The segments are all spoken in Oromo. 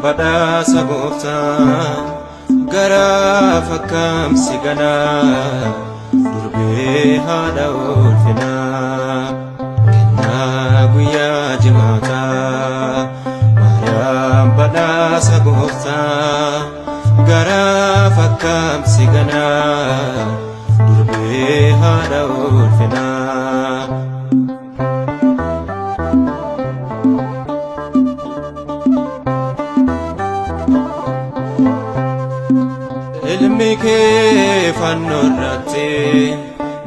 Badhaasa gooftaa garaa fakkaamsi ganaa durbee haadha ulfinaa kennaa guyyaa jimaataa. Maariyaam badhaasa gooftaa garaa fakkaamsi ganaa durbee haadha ulfinaa. Ilmi kee fannoo irratti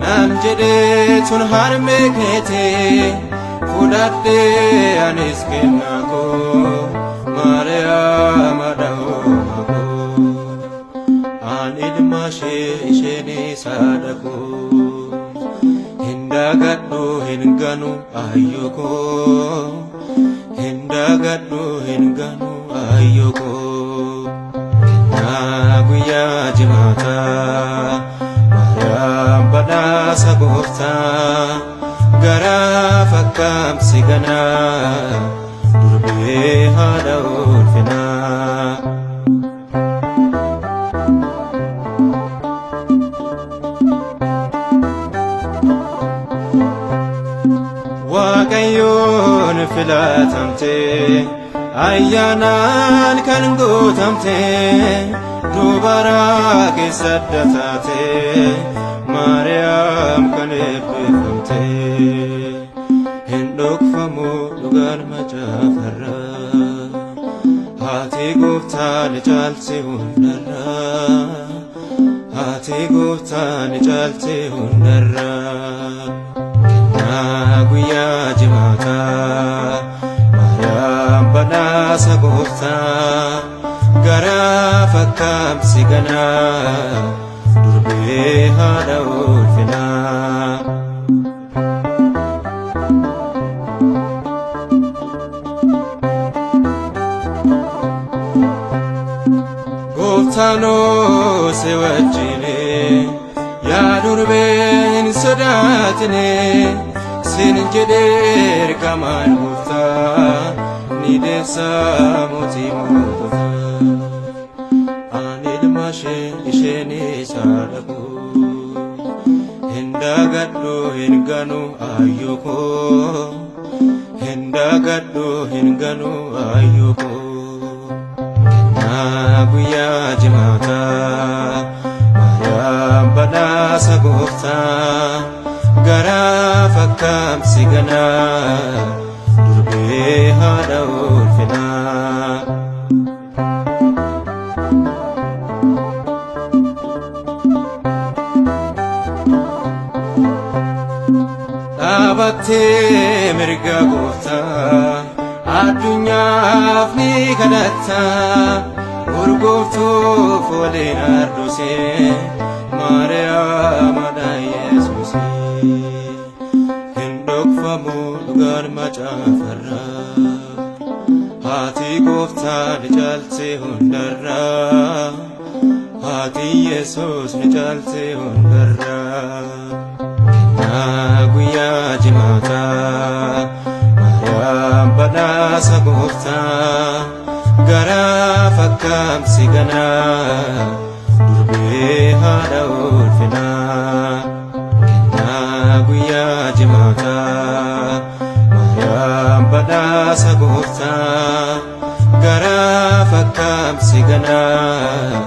naan jedhee tun harmee keeti fudhadhee anis kennaa koo Maariyaam haadha uumaa koo an ilma ishee isheenis haadha koo hin dagadhu hin ganu ayyoo koo hin dagadhu hin ganu ayyoo koo kennaa guyyaa jimaataa Maariyaam badhaasa gooftaa garaa fakkaamsi ganaa durbee haadha ulfinaa. Waaqayyoon filatamte ayyaanaan kan guutamte dubara keessa adda taate Maariyaam kan eebbifamte hin dhokfamu dhugaan macaafarraa haati gooftaa ni caalti hundarraa haati gooftaa ni caalti hundarraa kennaa guyyaa jimaataa Maariyaam badhaasa gooftaa garaa fakkaamsi ganaa durbee haadha ulfinaa. Gooftaanoo si wajjini yaa durbee hin sodaatini sin jedhee ergamaan gooftaa ni deessa mootii moototaa. Ani ilma ishee isheenis haadha koo hin dagadhu hin ganu ayyoo koo hin dagadhu hin ganu ayyoo koo kennaa guyyaa jimaataa Maariyaam badhaasa gooftaa garaa fakkaamsi ganaa durbee haadha ulfinaa. Dhaabattee mirga gooftaa addunyaaf ni kadhatta gurgurtuu fooliin ardusee Maariyaam haadha Yesuusii hin dhokfamu dhugaan macaafarraa haati gooftaa ni caalti hundarraa haati Yesuus ni caalti hundarraa kennaa guyyaa jimaataa Maariyaam badhaasa gooftaa garaa fakkaamsi ganaa durbee haadha ulfinaa kennaa guyyaa jimaataa Maariyaam badhaasa gooftaa garaa fakkaamsi ganaa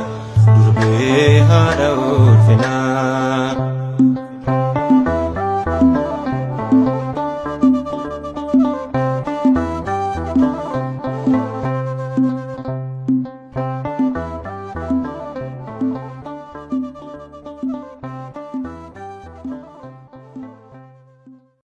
durbee haadha ulfinaa.